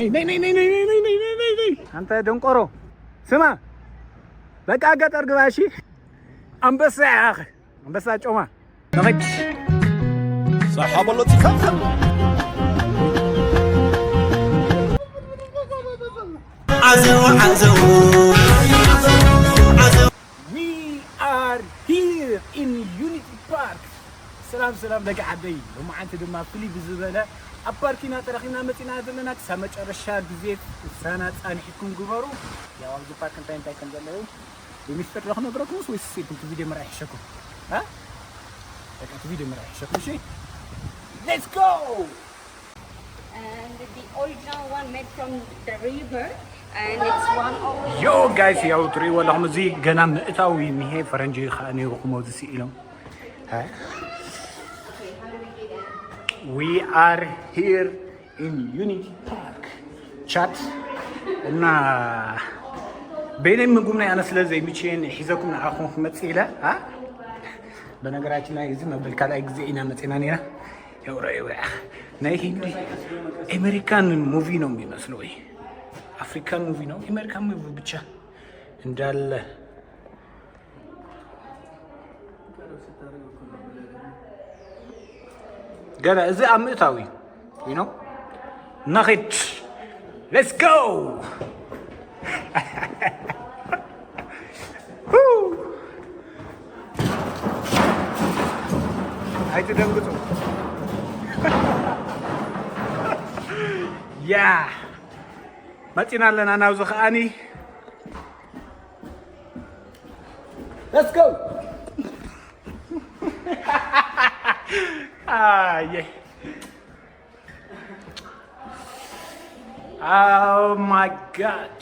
ነይ ነይ ነይ ነይ ነይ ነይ ነይ ነይ ነይ ነይ። አንተ ደንቆሮ ስማ፣ በቃ ገጠር ግባ እሺ። አንበሳ ያኸ አንበሳ ጮማ ነኸች። ሳሓ በሎ ትፈኸም። ዓዘው ዓዘው ዓዘው። We are here in Unity Park. ሰላም ሰላም ደቂ ዓደይ፣ ሎማዓንቲ ድማ ፍልይ ብዝበለ ኣብ ፓርክ ኢና ተረኺብና መፂና ዘለና። ክሳብ መጨረሻ ግዜ ሳና ፃንሒትኩም ግበሩ። ያው ኣብዚ ፓርክ እንታይ እንታይ ከም ዘለዉ ብሚስጥር ዶ ክነግረኩምስ ወይስ እቲ ቪድዮ ምርኣይ ይሕሸኩም? እ? በቃ እቲ ቪድዮ ምርኣይ ይሕሸኩም። እሺ፣ let's go። And the original one made from the river, and it's one of ዮ ጋይስ፣ ያው ትሪእዎ ኣለኹም፣ እዚ ገና ምእታው እዩ እኒሄ። ፈረንጂ ከዓ ነይሩኹም ኣብዚ ስኢሎም። We are here in Unity Park. ቻት እና በይነይ ምግብ ናይ ኣነ ስለ ዘይምችየን ሒዘኩም ንዓኹም ክመፅእ ኢለ። አ? በነገራችን ላይ እዚ መበል ካልኣይ ግዜ ኢና መፂና ነይራ። ያው ራእዩ ናይ ሂንዲ ኤሜሪካን ሙቪ ነው የሚመስለው። ወይ አፍሪካን ሙቪ ነው፣ ኤሜሪካን ሙቪ ብቻ እንዳለ። ገና እዚ ኣብ ምእታዊ ነው። ነኺድ። Let's go. ኣይትደንግፁ። ያ መፂና ኣለና ናብዚ ከዓኒ። Let's go. ኣየ Oh my god.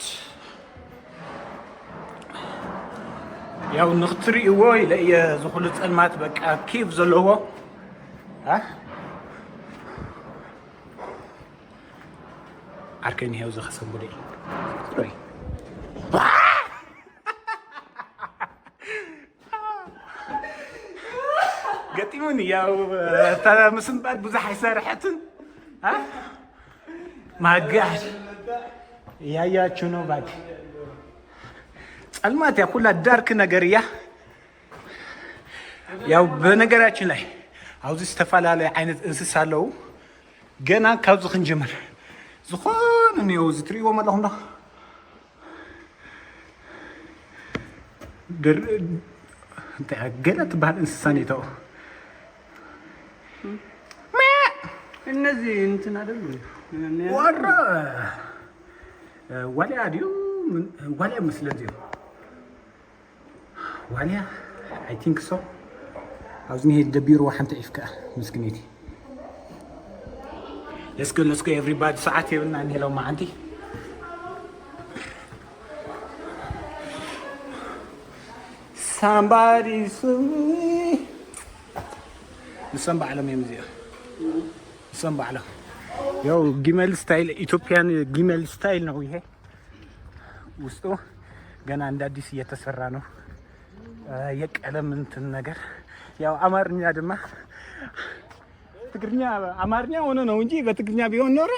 ያው ንክትርእይዎ ኢለ እየ ዝኹሉ ፀልማት በቃ ኬፍ ዘለዎ። አ? ዓርከይ ንሄው ዝኸሰምቡደ። ገጢሙኒ። ያው እታ ምስንባድ ብዙሕ ኣይሰርሐትን። አ? ማጋድ ያያችሁ ነው ባድ። ጸልማት ያ ኩላ ዳርክ ነገር እያ። ያው በነገራችን ላይ ኣብዚ ዝተፈላለዩ ዓይነት እንስሳ ኣለዉ። ገና ካብዚ ክንጀምር ዝኾነ እኒኦ እዚ ትርእይዎም ኣለኹም ዶ? ድር- እንታይ ገለ ትበሃል እንስሳ ኔቶ እነዚህ እንትን አይደሉ ወረ ዋልያ ድዩ? ምን- ዋልያ መስለ ድዩ? ዋልያ I think so። ኣብዚ ንሄድ ደቢሩ ሓንቲ ዒፍካ ምስክነይቲ። Let's go, let's go everybody። ሰዓት የብልና እንሄለው መዓንቲ። Somebody ንሶም ባዕሎም እዮም እዚኦም። ንሶም ባዕሎም ያው ጊመል ስታይል፣ ኢትዮጵያን ጊመል ስታይል ነው ይሄ። ውስጡ ገና እንደ አዲስ እየተሰራ ነው። የቀለም እንትን ነገር ያው አማርኛ ድማ ትግርኛ አማርኛ ሆኖ ነው እንጂ በትግርኛ ቢሆን ኖሮ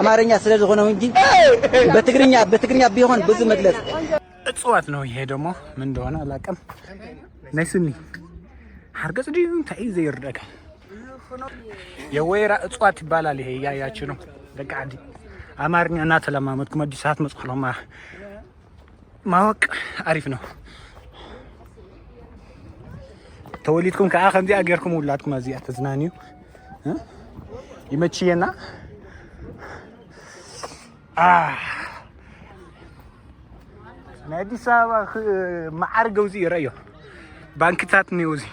አማርኛ ስለዝኾነ እንጂ በትግርኛ በትግርኛ ቢሆን ብዙ መግለጽ እጽዋት ነው። ይሄ ደግሞ ምን እንደሆነ አላውቅም። ናይ ስኒ ሓርገጽ ድዩ እንታይ እዩ ዘይርደካ? የወይራ እጽዋት ይባላል። ይሄ እያያችሁ ነው። ደቂ ዓዲ አማርኛ እናተለማመድኩም ኣዲስ ሰዓት መጽኹሎም ማወቅ አሪፍ ነው። ተወሊድኩም ከዓ ከምዚኣ ጌርኩም ውላድኩም ኣዚኣ ተዝናንዩ እ? ይመችየና። አ፣ ናይ ኣዲስ ኣበባ ክ- መዓርግ ውዚ ይረዮ ባንክታት እኒኦ እዚ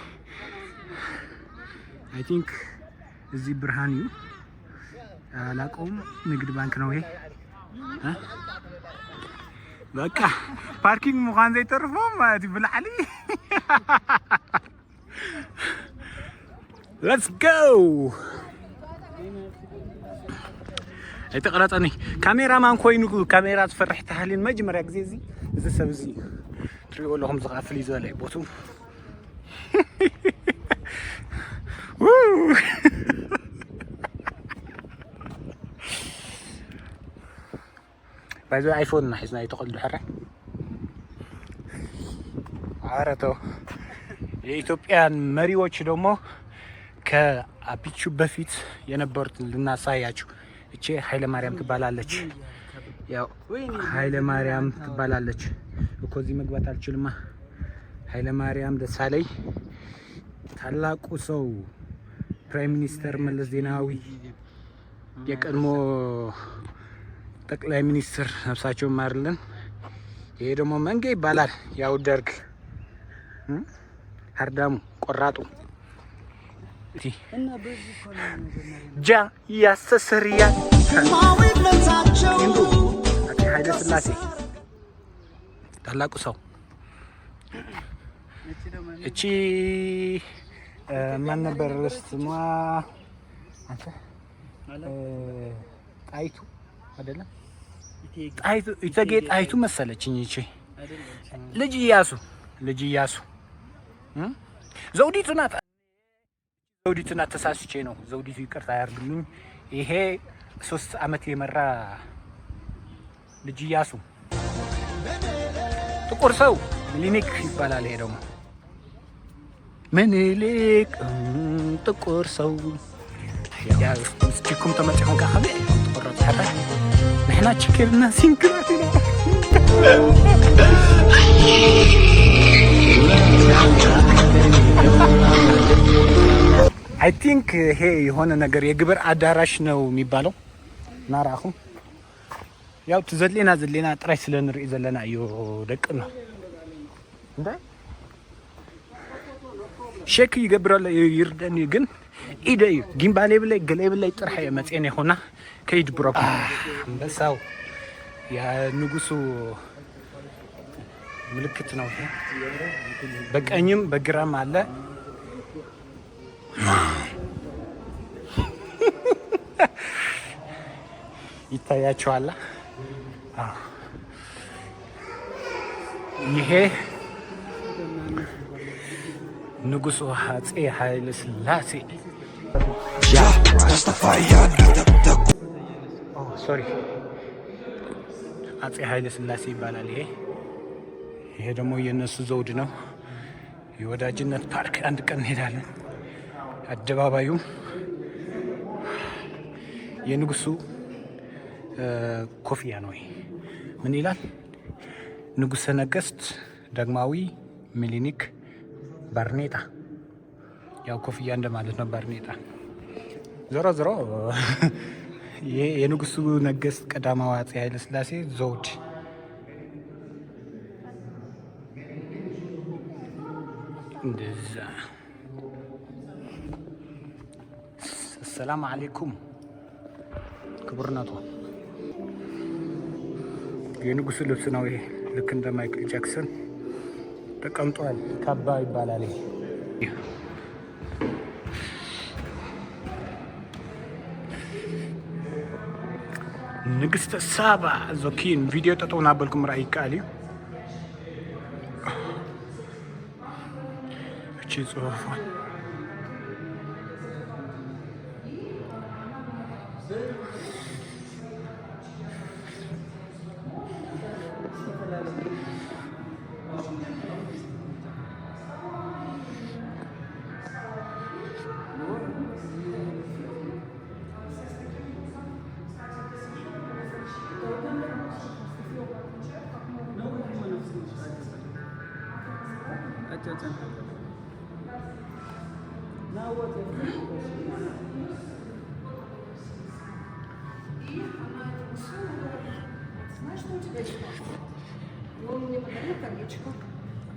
I think እዚ ብርሃን እዩ። አላውቀውም። ንግድ ባንክ ነው ይሄ። እ? በቃ ፓርኪንግ ምዃን ዘይተርፎም ማለት እዩ ብላዕሊ። Let's go። ኣይተቐረፀኒ። ካሜራማን ኮይኑ ካሜራ ዝፈርሕ ተሃልዩን መጀመርያ ግዜ እዚ እዚ ሰብ እዚ ትሪእዎ ኣለኹም። እዚ ከዓ ፍልይ ዝበለ እዩ ቦትኡ። Woo! እዚ ኣይፎን እና ሒዝና ይተቐልዱ ሕራይ። ኧረ ተው። የኢትዮጵያን መሪዎች ደግሞ ከአቢቹ በፊት የነበሩትን ልናሳያችሁ። እቺ ኃይለ ማርያም ትባላለች። ያው ኃይለ ማርያም ትባላለች እኮ። እዚህ መግባት አልችልማ። ኃይለ ማርያም ደሳለኝ፣ ታላቁ ሰው፣ ፕራይም ሚኒስተር መለስ ዜናዊ፣ የቀድሞ ጠቅላይ ሚኒስትር፣ ነፍሳቸው ይማርልን። ይሄ ደግሞ መንጌ ይባላል። ያው ደርግ፣ እም፣ ሀርዳሙ፣ ቆራጡ። እቲ ጃ ያስተሰርያል። አፄ ኃይለ ሥላሴ ታላቁ ሰው። እቺ፣ እ፣ ማን ነበር ስሟ? አንተ፣ እ፣ ጣይቱ አይደለም? ጣይቱ፣ እቴጌ ጣይቱ መሰለችኝ። እቺ ልጅ እያሱ፣ ልጅ እያሱ፣ እም? ዘውዲቱ ናት። ዘውዲቱ ናት፣ ተሳስቼ ነው። ዘውዲቱ ይቅርታ ያርግልኝ። ይሄ ሶስት አመት የመራ ልጅ እያሱ ጥቁር ሰው ምኒልክ ይባላል። ይሄ ደግሞ ምኒልክ፣ እም፣ ጥቁር ሰው። ያ፣ ምስ ቺኩም ተመጺኹም ከኣ ከመይ ጥቁር ረብሓታ? ንሕና ቺክ የብልና ሲንግላት ኢና። I think ይሄ የሆነ ነገር የግብር አዳራሽ ነው የሚባለው። ናራኹ ያው ትዘሌና ዘሌና ጥራይ ስለ ንርኢ ዘለና እዩ ደቅና። እንታይ ሼክ ይገብረለ ይርደኒ ግን ኢደ እዩ ጊምባል የብለይ ገለ የብለይ ጥራሕ እየ መፅኤን ይኹና ከይድ ብሮ። ኣንበሳው የንጉሱ ምልክት ነው። በቀኝም በግራም አለ። ይታያቸዋል። አዎ። ይሄ ንጉሱ አጼ ኃይለ ሥላሴ። ኦ፣ ሶሪ። አጼ ኃይለ ሥላሴ ይባላል ይሄ። ይሄ ደግሞ የነሱ ዘውድ ነው። የወዳጅነት ፓርክ አንድ ቀን እንሄዳለን። አደባባዩ የንጉሱ፣ እ፣ ኮፍያ ነው። ይሄ ምን ይላል? ንጉሠ ነገሥት ዳግማዊ ምኒልክ ባርኔጣ። ያው ኮፍያ እንደማለት ነው፣ ባርኔጣ። ዞሮ ዞሮ ይሄ የንጉሱ ነገሥት ቀዳማዊ አጼ ኃይለ ሥላሴ ዘውድ እንደዛ። ሰላም አለይኩም ክቡርነቱ። የንጉሱ ልብስ ነው ይሄ። ልክ እንደ ማይክል ጃክሰን ተቀምጧል። ካባ ይባላል ይሄ። ንግስተ ሳባ ዞኪን ቪድዮ ጠጠው እናበልኩም ራእይ ይከኣል እዩ። እቺ ጽሑፍ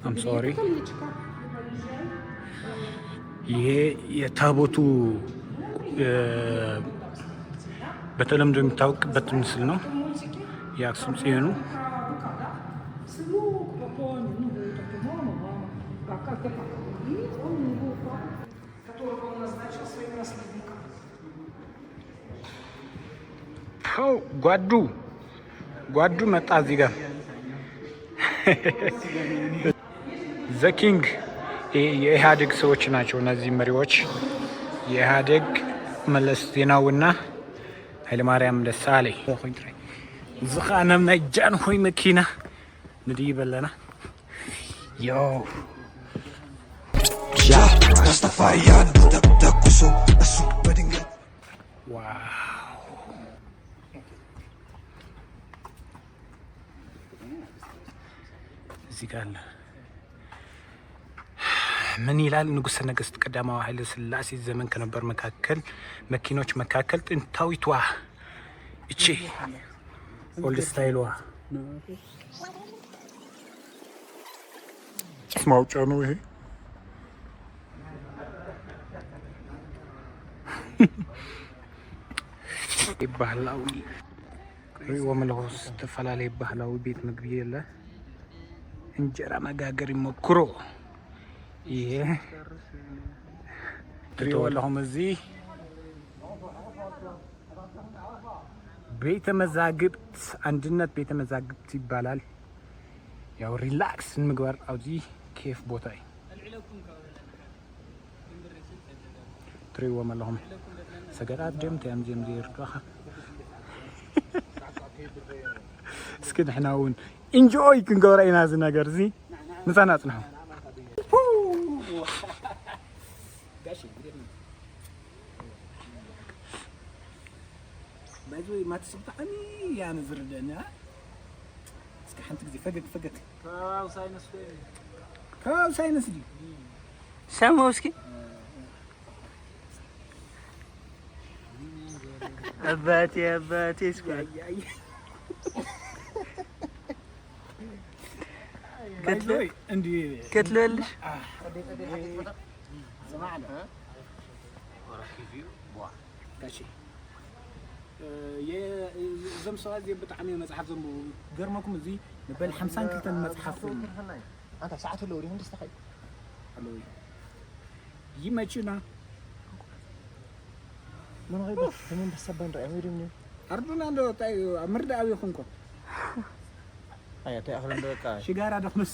I'm sorry. ይሄ የታቦቱ፣ እ፣ በተለምዶ የሚታወቅበት ምስል ነው። የአክሱም ጽዮኑ ው ጓዱ፣ ጓዱ መጣ እዚህ ጋር። ዘ ኪንግ የኢህአዴግ ሰዎች ናቸው እነዚህ መሪዎች። የኢህአዴግ መለስ ዜናዊና ኃይለማርያም ደሳለኝ። እዚ ኸዓ ናብ ናይ ጃንሆይ መኪና ንድይብ ኣለና። ዮ Ja, Rastafarian, tak takuso, asu badinga. ዋው፣ እዚህ ጋር አለ። ምን ይላል? ንጉሠ ነገሥት ቀዳማዊ ኃይለ ሥላሴ ዘመን ከነበር መካከል መኪኖች መካከል ጥንታዊቷ እቺ ኦልድ ስታይልዋ ጭስ ማውጫ ነው ይሄ። ባህላዊ ሪእዎም ኣለኹ። ዝተፈላለየ ባህላዊ ቤት ምግቢ የለ፣ እንጀራ መጋገሪ መኩሮ። ይሄ ትሪእዎ ኣለኹም። እዚ ቤተ መዛግብት፣ አንድነት ቤተ መዛግብት ይባላል። ያው ሪላክስ ንምግባር ኣብዚ ኬፍ ቦታ እዩ። ትሪእዎም ኣለኹም ሰገራት ድዮም እንታይ እዮም እዚኦም ዘይርዱኻ? እስኪ ንሕና እውን ኢንጆይ ክንገብሮ ኢና እዚ ነገር እዚ። ምሳና ጽንሑ። ጋሽ እንዴት ነው? ባይዞ ማትስ ብጣዕሚ እያ ንዝርደኒ። እስኪ ሓንቲ ግዜ ፈገግ ፈገግ። ከባቢ ሳይንስ ድዩ? ሰማው እስኪ አባቴ አባቴ እስኪ ባይዞ እንዲ ክትልበልሽ ዘማዕለ ጋሽ እዞም ሰባት እዚኦም ብጣዕሚ እዮም መፅሓፍ ዘንብቡ። ገርመኩም እዚ ንበል ሓምሳን ክልተን መፅሓፍ ኣንታ ሰዓት ኣለዎ ዲኹም ደስታኻይ ኣለዉ ይመችና ምን ኸይዱ ተመንበስ ሰባን ርኣዮም ይድም ኣርዱና እንዶ ታይ ኣብ ምርዳእ ይኹንኮ ኣያ ታይ ኣኽለ እንዶ በቃ ሽጋራ ዶ ክመስ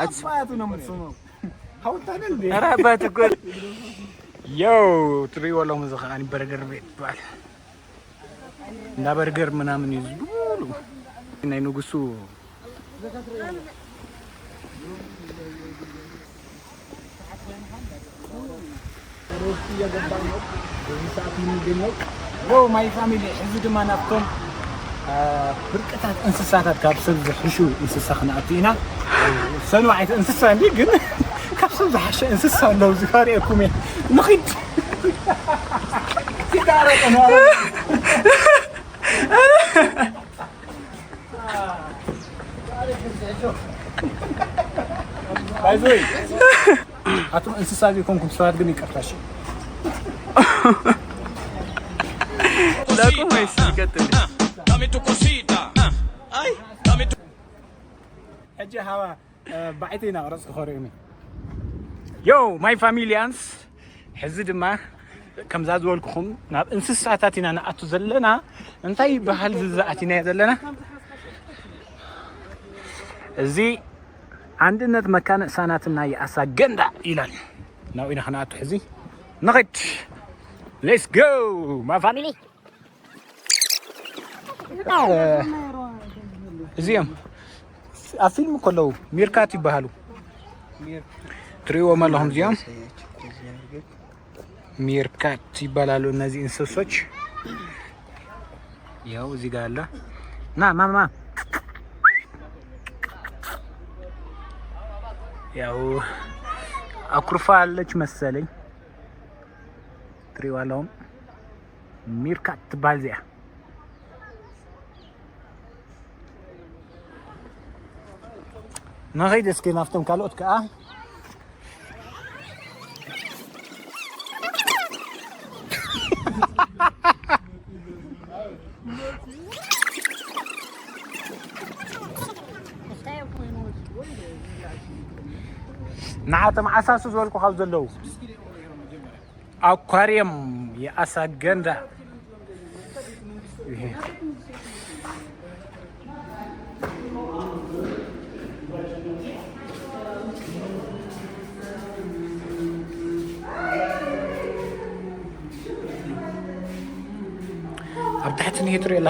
ኣጽዋቱ ነው የምትስመው ሀውታን እንዴ ኧረ አባት እኮ ያው ትሪእዎ ኣለኹም። እዚ ኸዓ በርገር ቤት ይበሃል። እንዳ በርገር ምናምን እዩ ዝብሉ ናይ ንጉሱ ሮ ማይ ፋሚሊ እዚ ድማ ናብቶም ብርቅታት እንስሳታት ካብ ሰብ ዝሕሹ እንስሳ ክንኣቱ ኢና። ሰንዋዒት እንስሳ እንዲ ግን ካብ ሰብ ዝሓሸ እንስሳ ኣለዉ ዝፈሪአኩም እየ ንኺድ ባይዞይ ኣቱም እንስሳ ዘይኮንኩም ሰባት ግን ይቅርታሽ ለቁም ወይስ ይቀጥል? Dame tu cosita. Ay, dame tu. ሕጂ ሃባ ባዕተይ ኢና ቅረፅ ክኸሪኡኒ ዮ ማይ ፋሚሊያንስ ሕዚ ድማ ከምዛ ዝበልኩኹም ናብ እንስሳታት ኢና ንኣቱ ዘለና። እንታይ ይበሃል ዝዝኣት ኢና ዘለና? እዚ አንድነት መካነ ህፃናትና የኣሳ ገንዳ ይላል። ናብኡ ኢና ክንኣቱ ሕዚ ንኽድ። ሌትስ ጎ ማይ ፋሚሊ። እዚኦም ኣብ ፊልም ከለዉ ሚርካት ይበሃሉ። ትሪእዎም ኣለኹም እዚኦም ሚርካት ይባላሉ እነዚህ እንስሶች። ያው እዚህ ጋር አለ ና ማማ ያው አኩርፋ አለች መሰለኝ። ትሪእዋ ኣለኹም ሚርካት ትበሃል እዚኣ። ንኸይድ እስኪ ናብቶም ካልኦት ከዓ ንዓቶም ዓሳሱ ዝበልኩ ካብ ዘለዉ ኣኳርየም የኣሳ ገንዳ ታሕቲ ንሄ ትሪኦ ኣላ።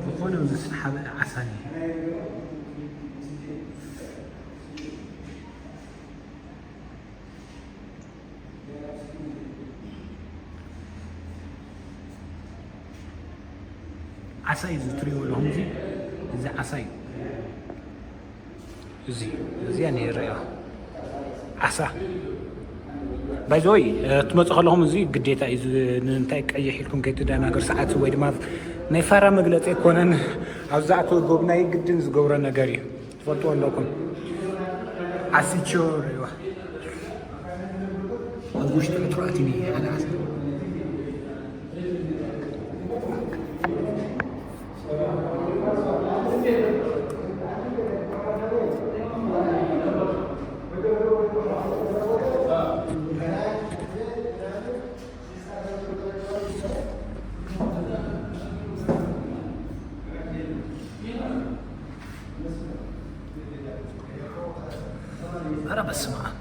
ዝኾነ ዝሰሓበ ዓሳ እኒሀ። ዓሳ እዩ እዚ ትሪእዎ ኣለኹም። እዚ፣ እዚ ዓሳ እዩ። እዚ፣ እዚኣ ነይረያ ዓሳ። ባይ ዘ ወይ፣ ትመፁ ከለኹም እዚ ግዴታ እዩ። እዚ ንምንታይ ቀይሕ ኢልኩም ከይትደናገር፣ ሰዓት ወይ ድማ ናይ ፋራ መግለፂ ኣይኮነን። ኣብ ዝኣተወ ጎብናይ ግድን ዝገብሮ ነገር እዩ። ትፈልጥዎ ኣለኩም። ዓስቾ ሪዋ ኣብ ውሽጢ ዕትሮ ኣትኒ ሓደ ዓሳ። ኧረ በስመ ኣብ።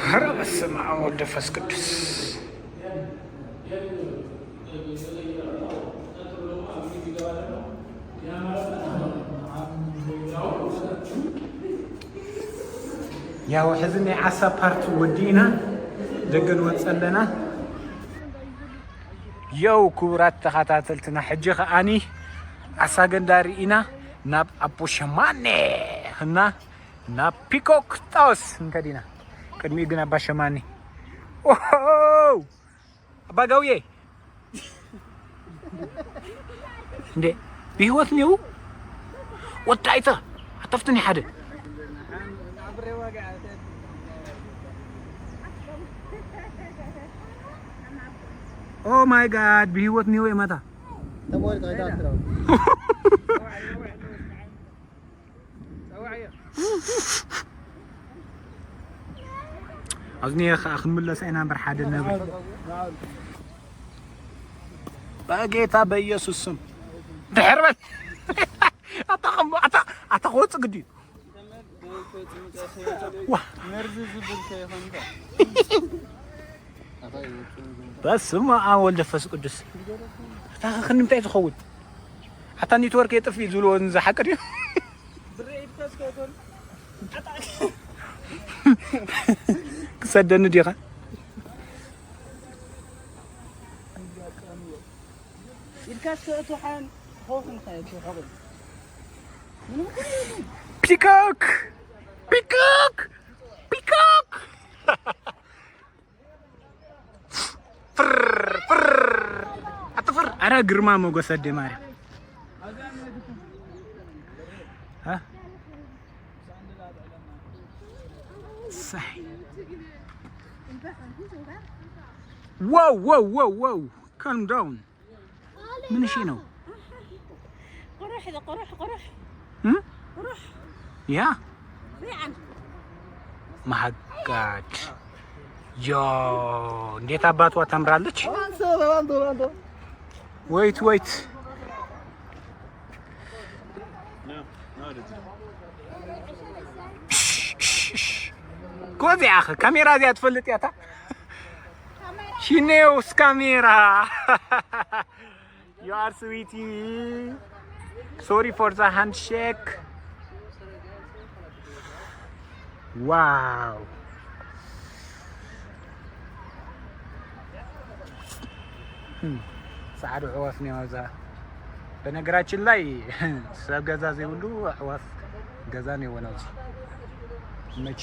ኧረ በስመ ኣብ ወልድ መንፈስ ቅዱስ። ያው ሕዚ ናይ ዓሳ ፓርት ወዲእና ደገ ንወፅእ ኣለና። የው ክቡራት ተኸታተልትና፣ ሕጂ ከኣኒ ዓሳ ገንዳ ርኢና ናብ ኣቦ ሸማኔ እና ናብ ፒኮክ ጣውስ እንከዲና። ቅድሚኡ ግን ኣባ ሸማኔ። ኦሆ! ኣባ ጋውዬ! እንዴ፣ ብህይወት ነው? ወጣይታ! ኣተፍትኒ ሓደ። ኦ ማይ ጋድ፣ ብህይወት ነው የማታ። ኣብዚ ኒሀ ከዓ ክንምለስ ኢና እምበር ሓደ ነብሪ። በጌታ በኢየሱስ ስም ድሕር በል። ኣታ ከም-፣ ኣታ፣ ኣታ ክወፅእ ግዲ እዩ። ዋ። መርዚ ዝብል ከይኾንካ። በስመ ኣብ ወልድ መንፈስ ቅዱስ። ኣታ ክንምታይ ዝኸውን? ኣታ ኔትወርክ የጥፍእ ዝብልዎ እዚ ሓቂ ድዩ? ክሰደኒ ዲኻ? ኢልካ እስከ እቱ ሓን ኾኽን ኸ እቱ ሑቕን። ምንም እኮ የለን። ፒኮክ! ፒኮክ! ፒኮክ! ፍር፣ ፍር። ኣትፍር። ኣረ ግርማ ሞገስ ኣደ ማርያም። እ? ሳይ። ዋው፣ ዋው፣ ዋው፣ ዋው። Calm down. ምን እሺ ነው? ቁሩሕ፣ ቁሩሕ፣ ቁሩሕ። እም? ቁሩሕ። ያ? ሪዓን። ማጋድ። ዮ፣ እንዴት አባቷ ታምራለች። ወይት፣ ወይት። ጎዚ ኣኸ ካሜራ እዚኣ ትፈልጥ እያ እታ? She knows ካሜራ። You are sweetie. Sorry for the handshake. Wow. Hmm. ጻዕዱ ኣዕዋፍ ነው ኣብዛ። በነገራችን ላይ ሰብ ገዛ ዘይብሉ ኣዕዋፍ ገዛ ነው የሆነው። መቼ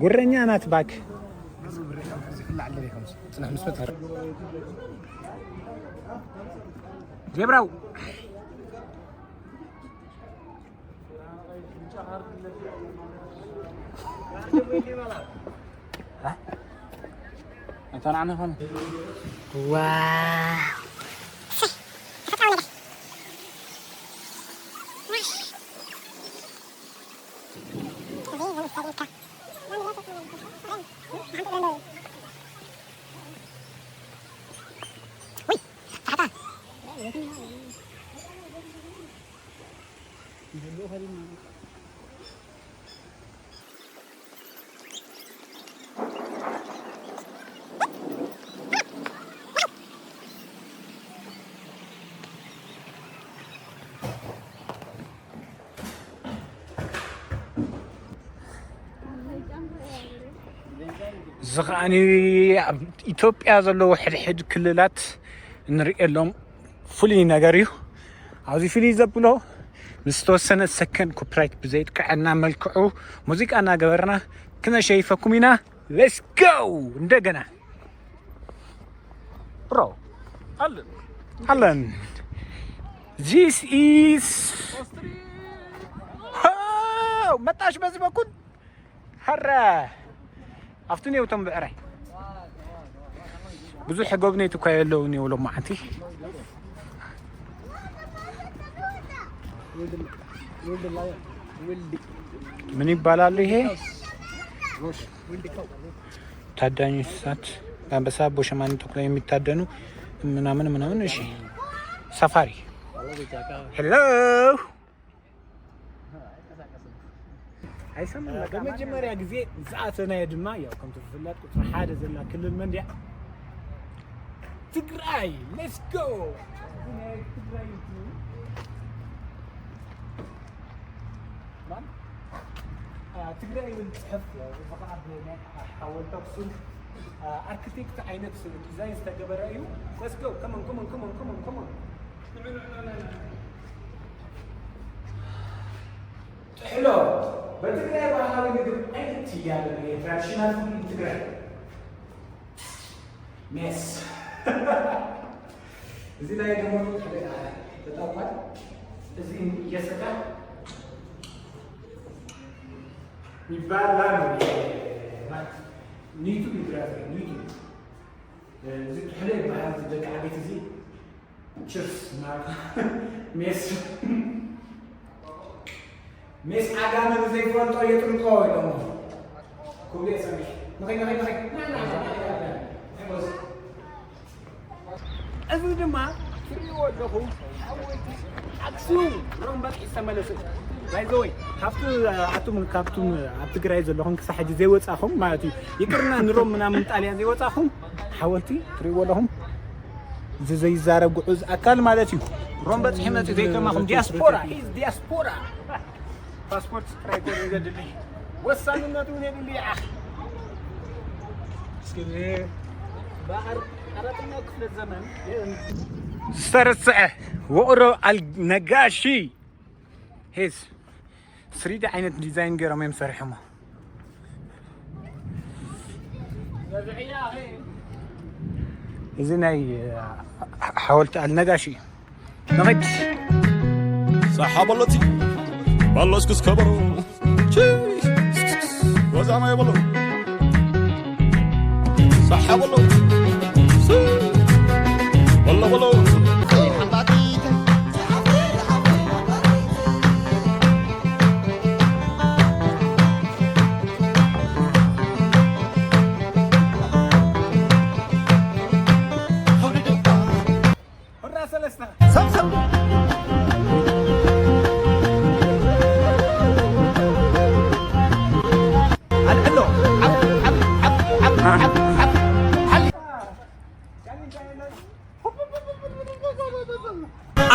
ጉረኛ ናት ባክ። ጽናሕ ምስ ፈትካ ዜብራው። ኣይተናዕነ ኾነ። ዋው። እዚ ከዓኒ ኣብ ኢትዮጵያ ዘለዉ ሕድሕድ ክልላት እንርእየሎም ፍሉይ ነገር እዩ። ኣብዚ ፍሉይ ዘብሎ ምስ ተወሰነ ሰከንድ ኮፒራይት ብዘይጥቀዐና መልክዑ ሙዚቃ እናገበርና ክነሸይፈኩም ኢና። Let's go! እንደገና ብሮ ኣለን ኣለን። This is መጣሽ በዚ በኩል ሀረ ኣብቲ ኔው ቶም ብዕራይ ብዙሕ ጎብነይቲ እኳ የለውን የው ሎማዓንቲ። ምን ይባላሉ ይሄ? ታዳኝ እንስሳት አንበሳ፣ አቦ ሸማኔ፣ ተኩላ የሚታደኑ ምናምን ምናምን። እሺ ሳፋሪ። ሄሎ ኣይሰማን። በመጀመርያ ግዜ ዝኣተናዮ ድማ ያው ከምቲ ዝፍለጥ ቁፅሪ ሓደ ዘላ ክልል መን ድያ? ትግራይ። Let's go። ትግራይ እዩ። ማን? ትግራይ ይብል ፅሑፍ። እዚ ከዓ ብናይ ሓወልቲ ኣክሱም ኣርክቴክት ዓይነት ዲዛይን ዝተገበረ እዩ። Let's go። Come on, come on, come on, come on, come on። ጥሕሎ በትግራይ ባህላዊ ምግብ ዓይነት ስያሜ ነው። የትራዲሽናል ፉድ ትግራይ ሜስ። እዚ ላይ ደግሞ ተጠቋል። እዚ እየሰጋ የሚባላ ነው። ኒቱ ይድራዘ ኒቱ እዚ ጥሕሎ ይበሃል። እዚ ደቂ ዓቤት እዚ ችርስ ማርካ ሜስ ሜስ ዓጋመ ዘይፈልጦ የጥምቆ ኢሎሞ። ክብሉ የሰሚሕ ንኸይ ንኸይ ንኸይ እዚ ድማ ትሪእዎ ኣለኹም ሓወይቲ ኣክሱም ሮም በፂሑ ዝተመለሱ ባይዘወይ ካብቱ ኣቱም ካብቱም ኣብ ትግራይ ዘለኹም ክሳብ ሕጂ ዘይወፃኹም ማለት እዩ። ይቅርና ንሮም ምናምን ጣልያን ዘይወፃኹም ሓወልቲ ትሪእዎ ኣለኹም። እዚ ዘይዛረብ ግዑዝ ኣካል ማለት እዩ። ሮም በፂሑ መፂኡ ዘይከማኹም ዲያስፖራ ኢዝ ዲያስፖራ። ፓስፖርት ጥራይ ኮነ ዘድሊ ወሳንነት እውን የድሊ። ዓኽ እስኪ በኣር ኣራተኛው ክፍለ ዘመን ዝተረስዐ ውቕሮ ኣልነጋሺ ሄዝ ስሪዲ ዓይነት ዲዛይን ገይሮም እዮም ሰሪሖሞ። እዚ ናይ ሓወልቲ ኣልነጋሽ እዩ። ንኸይድ ሳሓ በሎ እቲ በሎ እስክስ ከበሮ ቺ ወዛማ የበሎ ሳሓ በሎ በሎ በሎ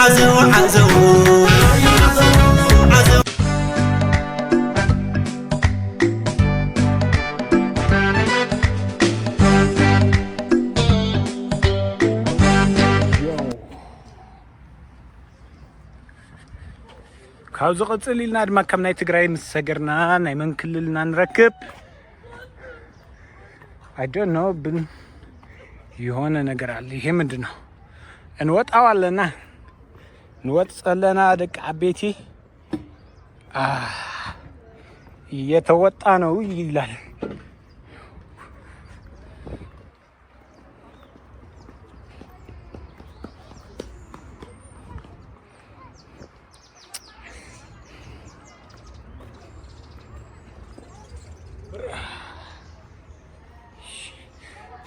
ዓዘው ዓዘው ዓዘው ካብዚ ቅፅል ኢልና ድማ ከም ናይ ትግራይ ምስ ሰገርና ናይ መን ክልልና ንረክብ? I don't know ብን የሆነ ነገር ኣለ። ይሄ ምንድን ነው? እንወጣው ኣለና። ንወጽእ ኣለና ደቂ ዓበይቲ። አ፣ እየተወጣ ነው ይላል።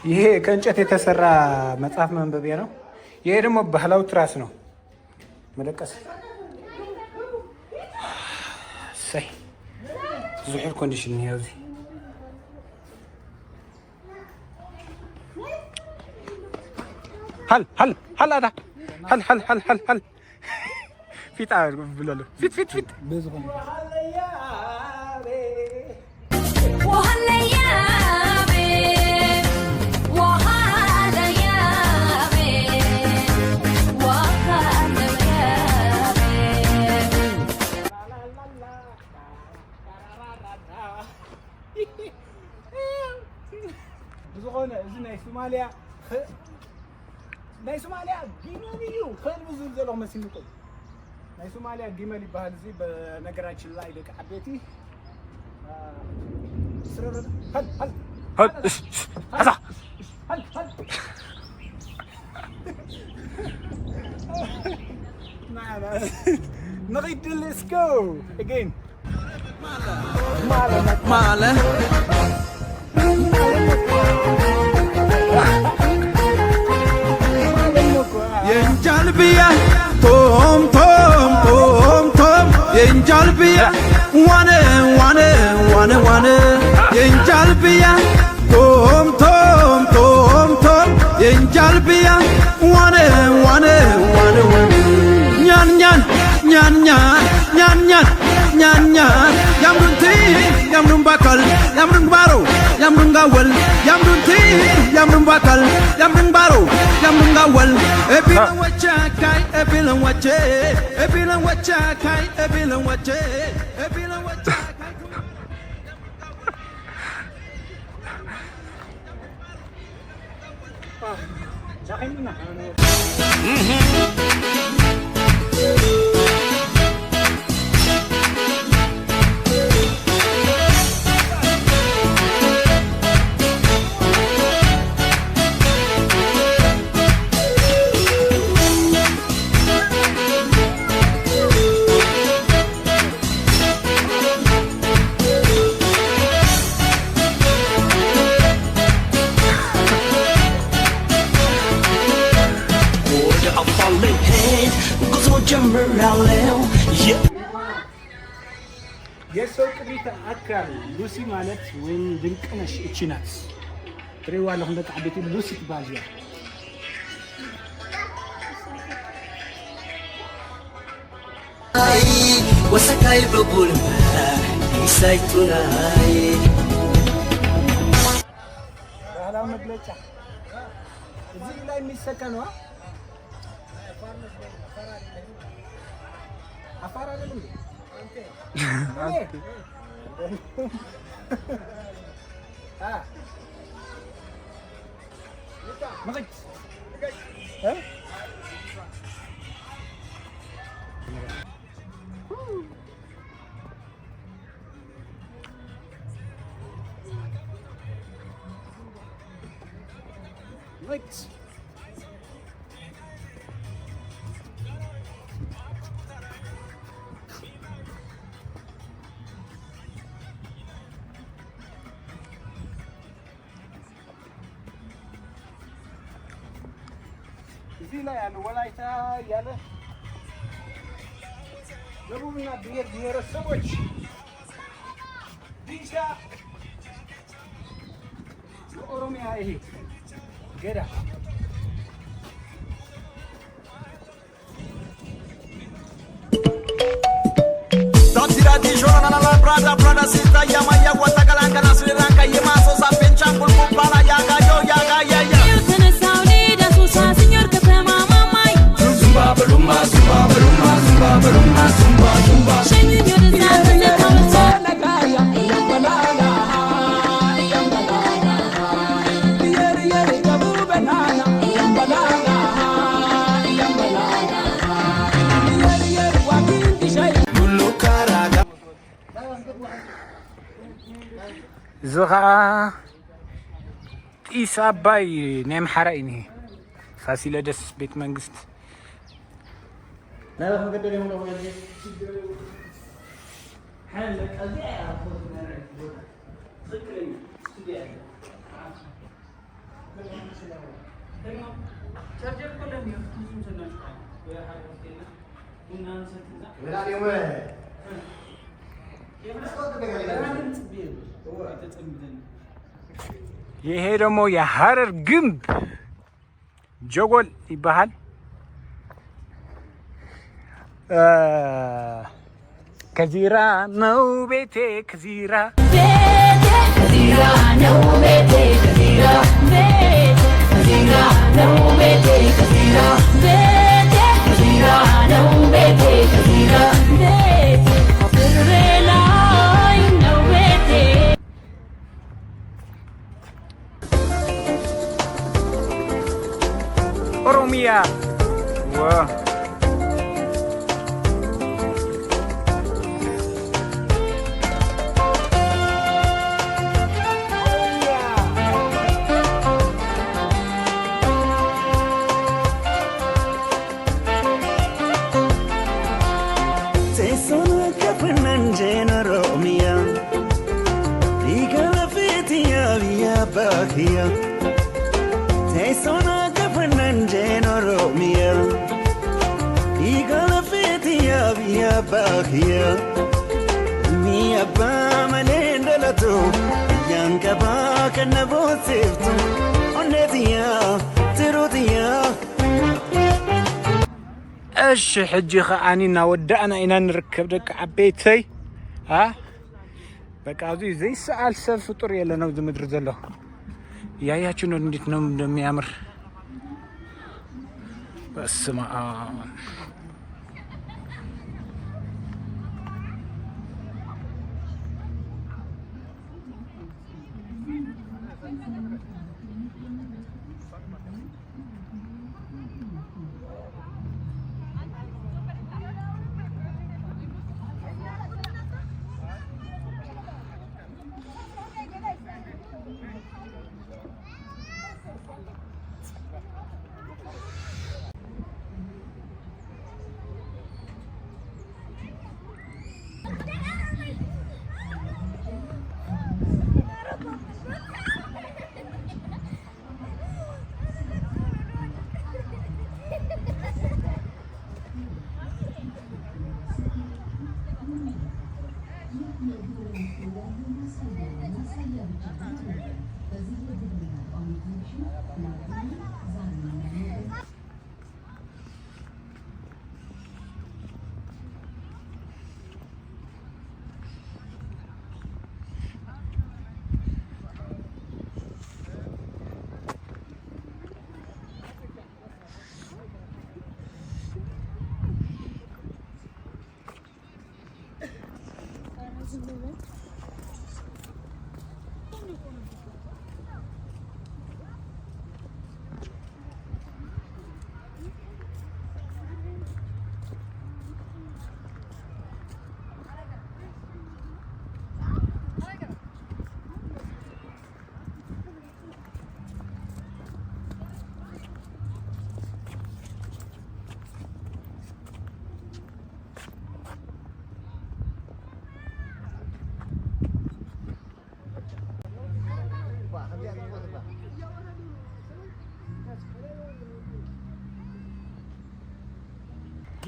ይሄ ከእንጨት የተሰራ መጽሐፍ ማንበቢያ ነው። ይሄ ደግሞ ባህላዊ ትራስ ነው። መደቀስ። እሰይ። ብዙሕ ኤር ኮንዲሽን እኒሀ ኣብዚ። ሃል፣ ሃል፣ ሃል፣ ኣታ። ሃል፣ ሃል፣ ሃል፣ ሃል፣ ሃል። ፊት ኣ-፣ ብለሉ። ፊት፣ ፊት፣ ፊት። ብዝኾነ፣ እዚ ናይ ሶማልያ ኸ-፣ ናይ ሶማልያ ጊመል እዩ። ከልቢ ዝብል ዘለኹ መሲልኩም። ናይ ሶማልያ ጊመል ይበሃል። እዚ በነገራችን ላይ ደቂ ዓበይቲ፣ አ፣ ስረረ-፣ ሀል፣ ሀል፣ ሀል፣ እሽ፣ እሽ፣ ሀል፣ ሀዛ። እሽ፣ ሀል፣ ሀል። ና፣ ና። ንኺድ፣ let's go again። ማለ የእንጃልብያ ቶም ቶም ቶም ቶም የእንጃልብያ ዋነ ዋነ ዋነ ዋነ የእንጃልብያ ቶም ቶም ቶም ቶም የእንጃልብያ ዋነ ዋነ ዋነ ዋነ ኛን ኛን ኛን ኛን ኛን ኛን ኛን ኛን ያምኑንቲ ያምኑን ባካል ያምኑን ባሮ ያምኑን ጋወል ያምኑንቲ ያምኑን ባካል ያምኑን ባሮ ያምኑን ጋወል ኤቢለን ወቻካይ ኤቢለን ወቼ ኤቢለን ወቻካይ ኤቢለን ወቼ ኤቢለን ወቻካይ ወደ አፋር ልሄድ ጉዞ ጀምራለሁ። የ- የሰው ቅሪተ አካል ሉሲ ማለት ወይም ድንቅነሽ እቺ ናት። ትሪዋ ለኹም ደቂ ዓበይቲ ሉሲ ትበሃል እያ። ወሰካይ በቡል ይሳይቱናይ ባህላዊ መግለጫ እዚህ ላይ የሚሰካ ነው። አፋር አይደለም እንዴ? አንተ። አ። መኸት። እ? መኸት። እዚህ ላይ ያሉ ወላይታ እያለ ደቡብና ብሔር ብሔረሰቦች ዲንካ የኦሮሚያ ይሄ ገዳ Tanti da di jona na la la brada brada sita ya ma ya wata kalanka na sri lanka ye ma so sa pencha kul kul pala ya ga yo ya ga ya ya. Yo tene sauni da su sa signor katama mamai. Zumba balumba zumba balumba zumba balumba zumba zumba. Shenu yo de sa se tawsa. እዚ ኸዓ ጢስ ኣባይ ናይ ኣምሓራ እዩ። እኒሄ ፋሲለደስ ቤት መንግስት። ይሄ ደግሞ የሀረር ግንብ ጀጎል ይባሃል። ከዚራ ነው ቤቴ፣ ከዚራ ቤቴ፣ ከዚራ ነው ቤቴ፣ ከዚራ ቤቴ፣ ከዚራ ነው ቤቴ፣ ከዚራ ቤቴ፣ ከዚራ ነው ቤቴ፣ ከዚራ ቤቴ፣ ድሬ ላይ ነው ቤቴ። ኦሮሚያ። ዋ። Teessoon akka fannaan jeen Oromiyaa. Dhiiga lafeeti yaa biyya abbaa kiyya. Teessoon akka fannaan jeen Oromiyaa. Dhiiga lafeeti yaa biyya abbaa kiyya. Ilmi abbaa malee hin dhalatu. Biyyaan qabaa kan na boonsiftu. Onnee tiyyaa, tiruu tiyyaa. እሺ፣ ሕጂ ኸዓኒ እናወዳእና ኢና ንርከብ ደቂ ዓበይተይ። አ? በቃ፣ ኣብዚ ዘይሰኣል ሰብ ፍጡር የለን ኣብዚ ምድሪ ዘሎ። እያያችሁ ነው እንዴት ነው እንደሚያምር። በስመ አብ።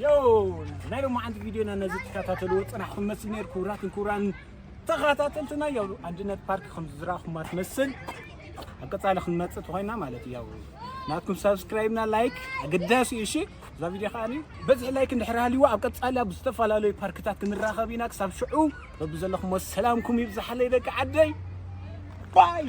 ዮ፣ ናይ ሎማዓንቲ ቪድዮና ነዚ ትከታተልዎ ጽናሕኩም መስል ነይሩ። ክቡራትን ክቡራን ተኸታተልትና፣ ያው ኣንድነት ፓርክ ከም ዝዝራኹማ ትመስል። ኣብ ቀጻሊ ክንመጽእ ተኾይና ማለት እዩ። ያው ናትኩም ሳብስክራይብና ላይክ ኣገዳሲ እዩ። እሺ፣ እዛ ቪድዮ ከኣ በዝሒ ላይክ እንድሕር ሃልይዋ ኣብ ቀጻሊ ኣብ ዝተፈላለዩ ፓርክታት ክንራኸብ ኢና። ክሳብ ሽዑ በብዘለኹሞ ሰላምኩም ይብዛሓለይ ደቂ ዓደይ። ባይ።